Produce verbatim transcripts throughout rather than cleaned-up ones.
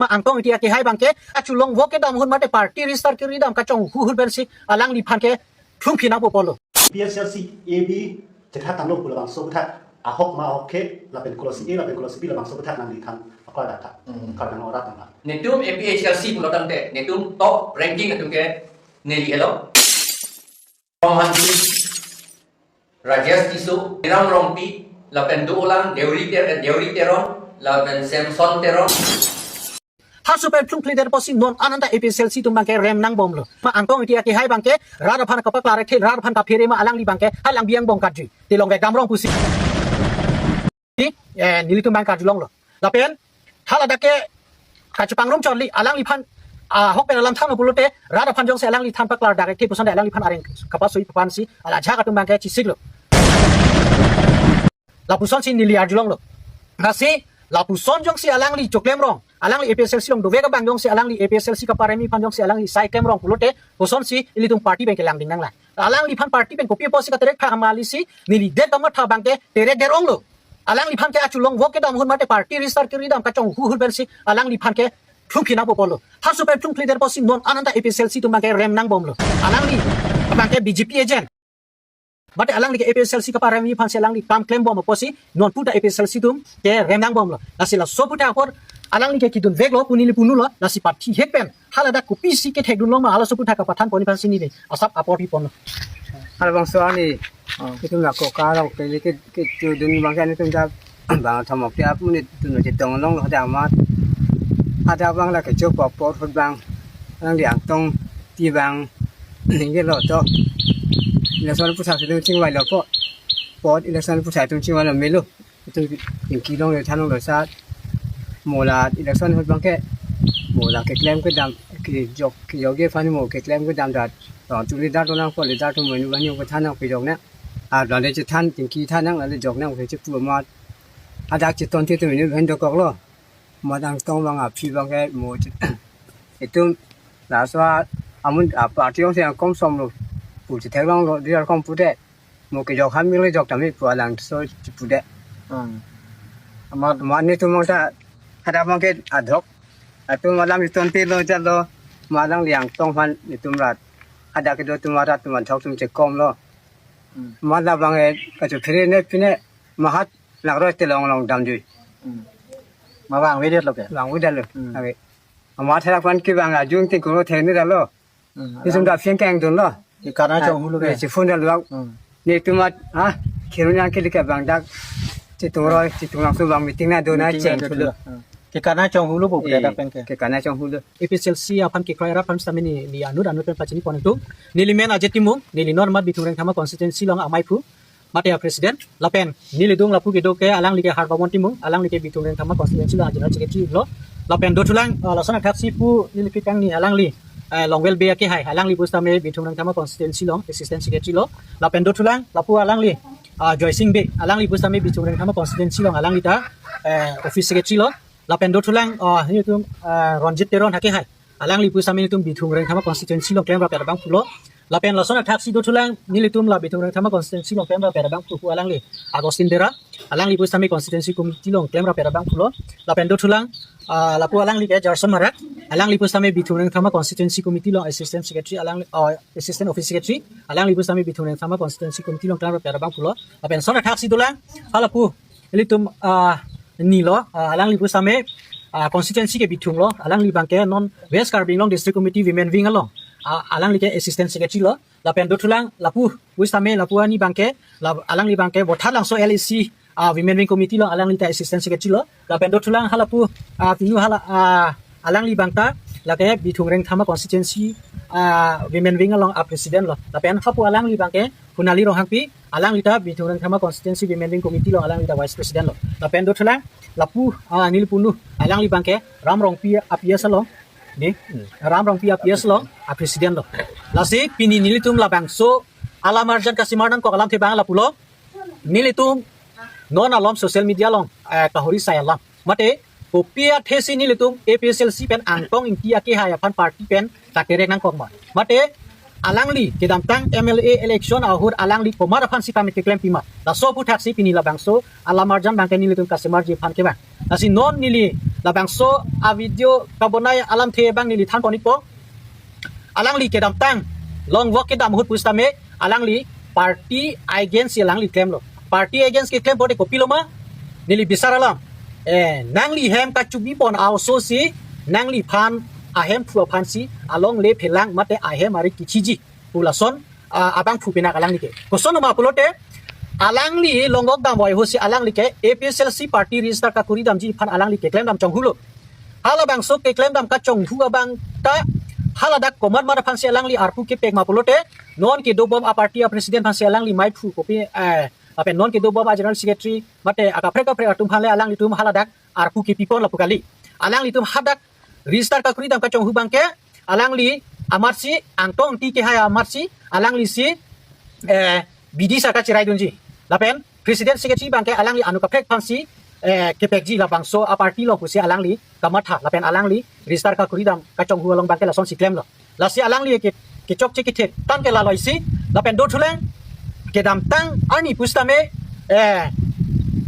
Ma Angtong Ingti akehai abangke, kachelong vo kedam ahut mate party register kiri dam kachonghu ahut pensi alangliphan ke thungphi nangpo pulo. A P H L C A B chethat tanglo pu labangso aphuthak, ahok ma ahok ke, lapen kolosi A lapen kolosi B labangso aphuthak nangliphan aklar dak tha. Hmm. Kardom, rat tanglo. Netum A P H L C pulo tangte, netum top ranking atum ke neli helo. Roman Rajesh Tisso, Hiram Rongpi, lapen dolang Deuri Ter-, Deuri Teron, lapen Samson Teron. Halaso pen thungkle det apotsi non an anta A P H L C atum abangke rem nangbomlo. Ma Angtong Ingti akehai abangke rat aphan kapaklar akhel, rat aphan kaphere ma alangli abangke halang biang bong kadri. Tilong ke gamrong pusi. Ni, eh, nelitum abang karjulonglo. Lapen haladak ke kachepangrum chorli alangliphan ahok pen alam thanlo pulote rat aphan jongsi alangliphan paklar dak ke puson alangliphan areng kapasoi aphansi alajak atum abangke chisiklo. Lapusonsi neli arjulonglo. Lasi lapuson jongsi alangli choklem rong, alangli A P H L C along dovek abang jongsi alangli A P H L C kaparemi aphan jongsi alangli sai klem rong pulote pusonsi ilitum party abangke langding nanglang. Alangliphan party pen kopi apotsi katerek tha amalisi neli det kamatha abangke terek der onglo. Alangliphan ke kachelong vo kedam ahut mate party register kiri dam kachonghu ahut pensi alangliphan ke thungphi nangpo pulo. Halaso pen thungkle det apotsi non an anta A P H L C atum abangke rem nangbomlo. Alangli abangke B J P agent. Mate alangli ke A P H L C kaparemi aphansi alangli kam klembom apotsi non puta A P H L C atum ke rem nangbomlo. Lasi laso puta apor alangli ke kedun veklo pu neli punulo, lasi pathi hek pen haladak kopisi kethekdun long ma halaso puta kapathan pon aphansi neli asap apor piponlo. Halabangso ani, oh, itum la koka rong pele ke, kechedun abangke ani itum dak bang thamok ke ap monit atum chetong longlo hadak amat. Hadak abang la kecho apor ahut abang alangli Angtong Ingti abang ningje lo to. Election aphuthak si itum chingvailo po. Pot election aphuthak itum chingvailo melo. Itum Ingti along le than longlo sat. Mo la election ahut abangke mo la keklem kedam kejok kejokji aphan mo keklem kedam dak. Tuli dak donang po le dak atum mo ni abang ni kethan nang kejok nang. Ah, la le chethan Ingti than nang, la le jok nang ke chepu amat. Hadak cheton te itum ni pen dokoklo. Amat Angtong abang aphi abangke mo che-, itum laso amun aparty along si angkom somlo pu chetheklonglo, di angkom pudet. Mo kejok ham mile jok tame pu alangso chepudet. Hmm. Amat, amat netum ta hadak abangke adhok. Atum alam iton te lo jalo, ma alangli Angtong aphan itum rat. Hadak kedo atum rat atum adhok atum chekomlo. Hmm. Amat labang e kachephere ne pine mahat lakroi telong along damjui. Hmm. Ma vangvedetlo ke? Vangvedetlo. Hmm. Ave. Amat tharak aphan kevang ajung tingkung lo theng ni dalo. Hmm. Isum da phiang kangdunlo. Ke karna chonghulo ke? Chephone dalo. Hmm. Netum at, ha? Khirun yang kili ke bang dak. Chitung roi, chitung langsung bang meeting na dona cheng thulo. Hmm. Ke karna chonghulo po pu dak pen ke? Ke karna chonghulo. A P H L C aphan kekroi rat aphan sitame neli anut anut pen pachini pon itum. Neli men Ajit Timung, neli non amat Bithung Rengthama constituency along amaiphu. Mate a president, lapen neli adung lapu kedo ke alangli ke Harbamon Timung, alangli ke Bithung Rengthama constituency along a general secretary lo. Lapen dothulang, ah, lason athaksi pu neli kekang ni alangli, eh, Longvel Bey akehai, alangli pusitame Bithung Rengthama constituency along assistant secretary lo. Lapen dothulang lapu alangli, ah, Joysing Bey, alangli pusitame Bithung Rengthama constituency along alangli ta, eh, office secretary lo. Lapen dothulang, ah, nelitum, ah, Ronjit Teron akehai. Alangli pusitame nelitum Bithung Rengthama constituency along klemrap abangphu lo. Lapen lason athaksi dothulang nelitum la Bithung Rengthama constituency along klemrap abangphu pu alangli Augustine Bera. Alangli pusitame constituency committee along klemrap abangphu lo. Lapen dothulang, ah, lapu alangli ke Jarson Marak. Alangli pusitame Bithung Rengthama constituency committee along assistant secretary alangli, ah, assistant office secretary. Alangli pusitame Bithung Rengthama constituency committee along klemrap abangphu lo. Lapen lason athaksi dolang halapu ilitum, ah, ni lo, ah, alangli pusitame, ah, constituency ke Bithung lo, alangli abangke non West Karbi Anglong District Committee Women Wing along, ah, alangli ke assistant secretary lo, lapen dothulang lapu pusitame lapu ani abangke, la-, alangli abangke Bothatlangso L A C, ah, Women Wing Committee along alangli ta assistant secretary lo, lapen dothulang halapu, ah, pinu hala, ah, alangli abang ta lake Bithung Rengthama constituency, ah, Women Wing along a president lo, lapen hapu alangli abangke Hunali Ronghangpi, alangli ta Bithung Rengthama constituency Women Wing committee along alangli ta vice president lo. Lapen dothulang lapu, ah, neli punu, alangli abangke Ram Rongpi a P S along, di, Ram Rongpi a P S along a president lo. Lasi pini nelitum labangso alam arjan kasimar nangkok alamthe abang lapu lo. Nelitum non alom social media along, eh, kahori sai alam. Mate kopi athesi nelitum A P H L C pen Angtong Ingti akehai aphan party pen katerek nangkok ma? Mate Alangli kedamtang M L A election ahut alangli komat aphansi pamit keklem pima. Laso aputhaksi pini labangso alam arjan abangke nelitum kasemarji aphan kevang. Lasi non neli labangso a-video kabonai alamthe abang neli thanpon-ikpo. Alangli kedamtang long walk kedam ahut pusitame alangli party against si alangli klemlo. Party against keklem pote kopilo ma? Neli bisar alam. Eh, nangli hem kachubipon a-oso si, nangliphan ahemphu aphansi alongle phelang mate ahem ari kichiji pu lason, ah, abangphu pinak alangli ke. Kosonma pulote, alangli long walk dam ahut si alangli ke A P H L C party register kakuri damji aphan alangli keklem dam chonghulo. Halabangso keklem dam kachonghu abang ta haladak komat mat aphansi alangli arpu kepek ma pulote, non kedobom a-party a-president aphansi alangli maiphu kopi, eh, lapen non kedobom a-general secretary mate akaprek kaprek atum aphanle alanglitum haladak arpu kepipon lapu kali. Alanglitum hadak register kakuri dam kachonghu abangke alangli amarsi Angtong Engti kehai amarsi alanglisi, eh, bidi sar kacheraidunji. Lapen president secretary abangke alangli anut kaprek aphansi, eh, kepekji labangso a-party along pusi alangli kamatha. Lapen alangli register kakuri dam kachonghu along abangke lasonsi klemlo. Lasi alangli ke, kechokche kethe tan ke lalo isi, lapen dothulang kedamtang arni pusitame, eh,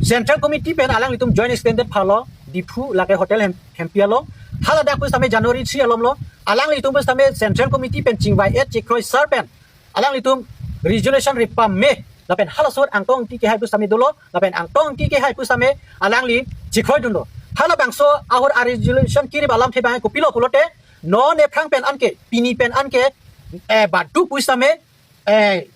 Central Committee pen alanglitum joint extended phalo, Diphu lake hotel hem, hempi along. Haladak pusitame January three alomlo, alanglitum pusitame Central Committee pen chingvai-et chekroi sar pen alanglitum resolution ripame, lapen halaso ahut Angtong Engti kehai pusitame dolo, lapen Angtong Engti kehai pusitame alangli chekroidunlo. Halabangso ahut a-resolution kerip alamthe abang kopilo pulote, non ephrang pen anke, pini pen anke, eh, badu pusitame, eh,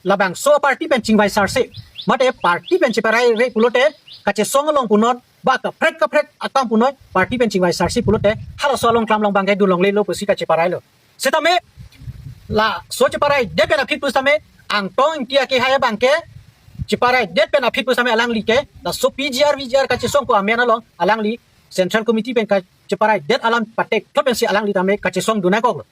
labangso party pen chingvai sarse, mate party pen cheparai re pulote, kachesong along punot, ba kaprek kaprek akam punoi, party pen chingvai sarse pulote, halaso along klam along abangke dun longlelo pusi kacheparailo. Setame laso cheparaidet pen aphi pusitame, Angtong Engti akehai abangke cheparaidet pen aphi pusitame alangli ke laso P G R V G R kachesong pu amen along alangli Central Committee pen kacheparaidet alam patek thot pensi alangli tame kachesong dun nangkoklo.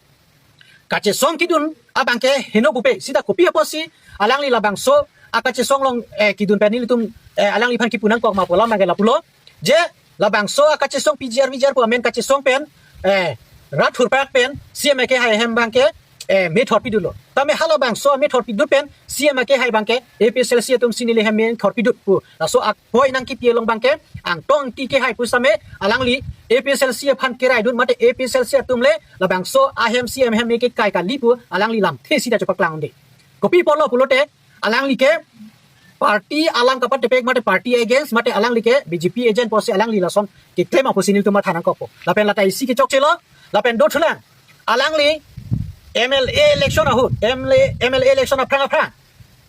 Kachesong kedun abangke heno pupe, seta kopi apotsi alangli labangso akachesong along, eh, kedun pen nelitum, eh, alangliphan kipu nangkok ma pu alam abangke lapulo. Je labangso akachesong P G R V G R pu amen kachesong pen, eh, rat thurpak pen C M akehai ahem abangke, eh, me thorpidunlo. Tame halabangso me thorpidun pen C M akehai abangke A P H L C atumsi neli hem me thorpidun pu laso akoi nangkipi along abangke Angtong Engti kehai pusitame alangli A P H L C aphan keraidun mate A P H L C atumle labangso ahem C M hem me kekai kali pu alangli lamthe seta chepaklang unde. Kopi apotlo pulote, alangli ke party alam kapatepek mate party against mate alangli ke B J P agent pusi alangli lason keklem apotsi nelitum matha nangkokpo. Lapen lata isi kechokchelo, lapen dothulang. Alangli M L A election ahut, M L A, M L A election aphrang aphrang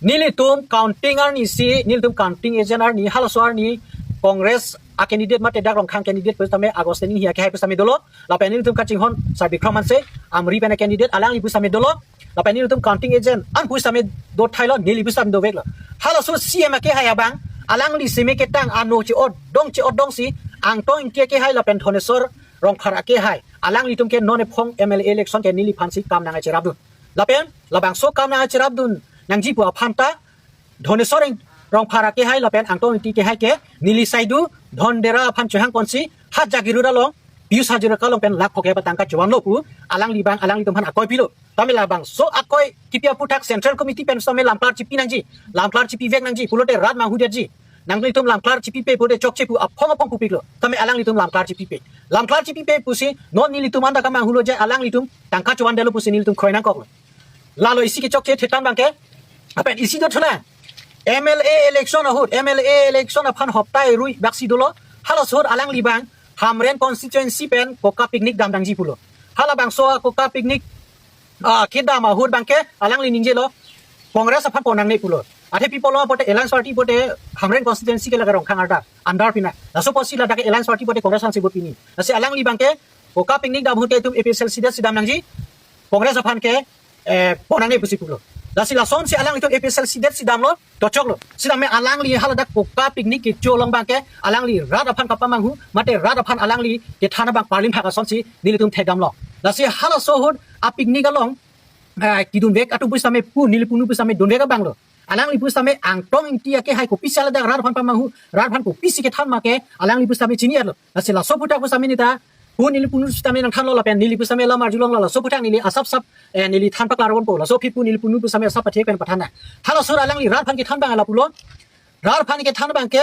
nelitum counting arnisi, nelitum counting agent arni, halaso arni Congress a-candidate mate dak Rongkhang candidate pusitame Augustine Enghi akehai pusitame dolo. Lapen nelitum kachinghon Sar Bikram Hanse, Amri pen a-candidate, alangli pusitame dolo. Lapen nelitum counting agent an pusitame dothailo, neli pusitame doveklo. Halaso C M akehai abang, alangli C M ketang ano che-odong che-odongsi, Angtong Engti akehai lapen Dhoneswar Rongphar akehai, alanglitum ke non ephong M L A election ke neliphansi kam nangcherapdun. Lapen labangso kam nangcherapdun nangji pu aphan ta Dhoneswar Rongphar akehai lapen Angtong Engti kehai ke neli saidu Dhondera aphan chohangponsi ha Jagiroad along Pijush Hazarika along pen lakh phongo patangka chevanlo pu alangli abang alanglitum aphan akoi pilo. Tame labangso akoi kipi aputhak Central Committee pen sitame lamklar chipi nangji, lamklar chipivek nangji pulote rat manghudetji. Nanglitum lamklar chipipe pulote chokche pu aphong aphong pupiklo. Tame alanglitum lamklar chipipe. Lamklar chipipe pusi non nelitum anta kamanghulo je alanglitum tangka chevandetlo pusi nelitum kroi nangkoklo. Lalo isi kechokche thetan abangke. Lapen isi dothulang. M L A election ahut, M L A election aphan hopta erui baksi dolo. Halaso ahut alangli abang Hamren constituency pen Koka picnic dam nangji pulo. Halabangso Koka picnic, ah, kedam ahut abangke alangli ningjelo Congress aphan pon nangne pulo. Athe pi pulo pote Alliance Party pote Hamren constituency ke lake Rongkhang arda, andar pina. Laso apotsi ladak ke Alliance Party pote Congress aphansi vote pini. Lasi alangli abangke Koka picnic dam ahut ke itum A P H L C det si dam nangji, Congress aphan ke, eh, pon nangne pusi pulo. Lasi lasonsi alanglitum A P H L C det si damlo, tochoklo. Sitame alangli haladak Koka picnic kecho along abangke alangli rat aphan kapamanghu, mate rat aphan alangli kethan abang parlin phak asonsi nelitum thekdamlo. Lasi halaso ahut a-picnic along, eh, kedunvek atum pusitame pu neli punu pusitame dunvek abanglo. Alangli pusitame Angtong Engti akehai kopisi haladak rat aphan pamanghu, rat aphan kopisi kethan ma ke alangli pusitame chini-etlo. Lasi laso aputhak pusitame neta pu neli punu sitame nangthanlo lapen neli pusitame alam arjulonglo, laso aphuthak neli asap sap, eh, neli than paklar ponpo. Laso aphi pu neli punu pusitame asap pathek pen pathan na. Halaso alangli rat aphan kethan abang lapulo. Rat aphan kethan abang ke,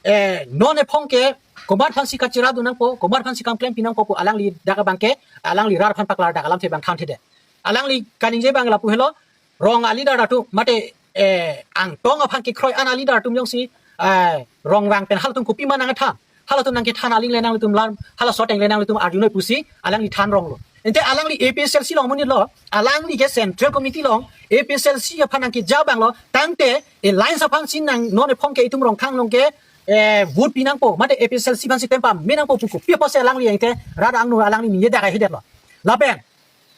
eh, non ephong ke komat aphansi kachira dun nangpo, komat aphansi kam klem pi nangpo pu alangli dak abang ke, alangli rat aphan paklar dak alamthe abang thanthedet. Alangli kaningje abang lapu helo, rong a-leader atum mate, eh, Angtong aphan kekroi an a-leader atum jongsi, eh, rong vang pen halatum kopima nangthan, halatum nangkethan aling le nanglitum lam, halaso ateng le nanglitum arjunoi pusi alangli than ronglo. Ante alangli A P H L C along amonit lo, alangli ke Central Committee along A P H L C aphan nangkeja abang lo, tangte alliance aphansi nang non ephong ke itum Rongkhang along ke, eh, vote pi nangpo, mate A P H L C aphansi tem pame nangpo pu kopi apotsi alangli ante rat angno alangli ningje dak ahedetlo. Lapen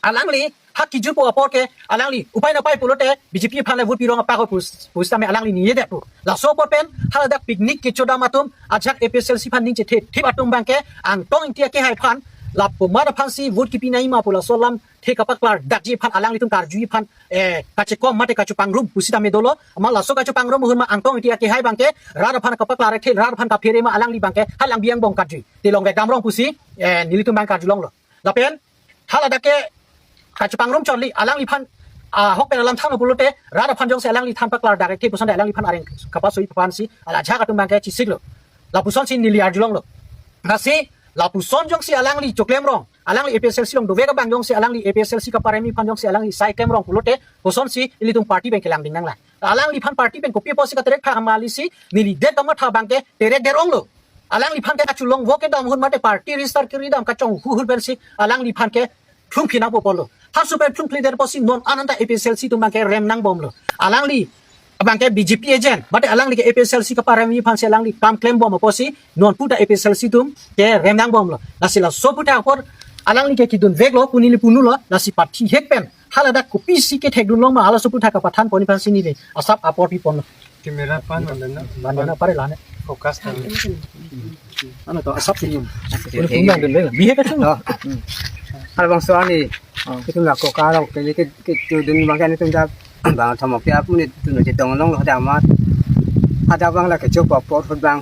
alangli ha kejutpo apor ke alangli upai napai pulote B J P aphan le vote pi rong apak pus, pusitame alangli ningjedet pu. Laso apor pen haladak picnic kechodam atum ajak A P H L C aphan ning chethepthip atum abang ke Angtong Ingti akehai aphan lapu mat aphansi vote kipi nangji ma pu laso alamthe kapaklar dakji aphan alanglitum karjuji aphan, eh, kachekom mate kachepangrum pusitame dolo. Amat laso kachepangrum ahut ma Angtong Ingti akehai abang ke rat aphan kapaklar akhel rat aphan kaphere ma alangli abang ke halang biang bong karju te longvek dam rong pusi, eh, nelitum abang karjulonglo. Lapen haladak ke kachepangrum chotli alangliphan, ah, ahok pen alam thanlo pulote rat aphan jongsi alangli than paklar dak akhel puson te alangliphan areng kapasoi aphansi ala ajak atum abang ke chesiklo. Lapusonsi neli arjulonglo. Lasi lapuson jongsi alangli choklem rong, alangli A P H L C along dovek abang jongsi alangli A P H L C kaparemi aphan jongsi alangli sai klem rong pulote kosonsi ilitum party pen kelangding nanglang. Alangliphan party pen kopi apotsi katerek phak amalisi neli det kamatha abang ke terek der onglo. Alangliphan ke kachelong vote kedam ahut mate party register kiri dam kachonghu ahut pensi alangliphan ke phlung phi nangpo pulo. Halaso pen phlung phlidet apotsi non an anta A P H L C atum abang ke rem nangbomlo. Alangli abang ke B J P agent, mate alangli ke A P H L C kaparemi aphansi alangli kam klembom apotsi non puta A P H L C atum ke rem nangbomlo. Lasi laso aphuthak apor alangli ke kedun veklo pu neli punulo, lasi pathi hek pen haladak kopisi kethekdun long ma halaso aphuthak kapathan pon aphansi neli asap apor pi ponlo. Camera pan mandana. Mandana pare lane. Focus tan. Ano to asap si. Uli pun dun veklo. Bihek atum. Oh. Halabangso ani. Oh. Itum la koka rong ke ke ke tu dun abang ke itum dak abang thamok ke apun itum chetong longlo dak amat. Hadak abang la kecho apor ahut abang.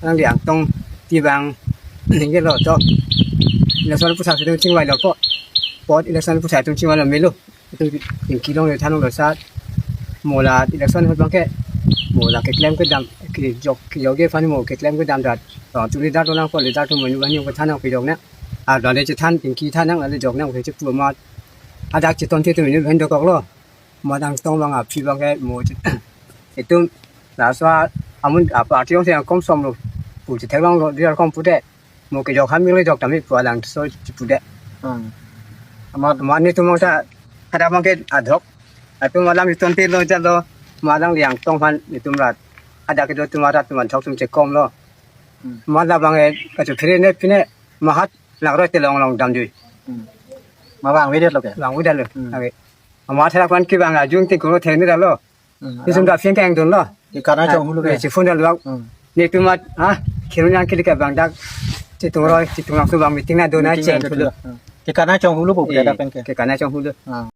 Alangli Angtong Ingti abang. Ningje lo to. Election aphuthak itum chingvailo po. Pot election aphuthak itum chingvailo melo. Itum Ingti along le thanlo sat. Mo la election ahut abang ke. Mo la keklem kedam, kejok, kejokji aphan mo keklem kedam dat. Oh, tu leader do nangpo, leader atum menu banyu kethan nang kejok nang. Ah, dan le chethan, Ingti than nang, le jok nang, keche pu amat. Hadak cheton te tu menu bhen dokoklo. Mo Angtong abang aphi abang ke mo che-, itum laso amun apa arti ong se kom somlo. Pu chetheklonglo, dia kom pute. Mo kejok ham le jok tame pu alangso chipudet. Hmm. Amat amat netum ta hadak abang ke adhok. Atum alam iton te lo jalo. Mo alangli Angtong aphan netum rat. Hadak kedo atum rat atum adhok atum chekomlo. Hmm. Amat labang e kachephere ne pine mahat lakroi te long long damjui. Hmm. Ma vangvedetlo ke? Vangvedetlo. Hmm. Ake. Amat hadak aphan kevang ajung te kuro theni dalo. Hmm, itum dak phian kangdunlo. Ke karna chonghulo ke? Chifun dalo. Hmm. Netum mat, ha? Khirun yang kilik abang dak. Chitung roi, chitung langso abang meeting na dona. Meeting na cheng dona. Hulo. Hmm. Ke karna chonghulo po, eh, dak pen ke? Ke karna chonghulo. Hmm.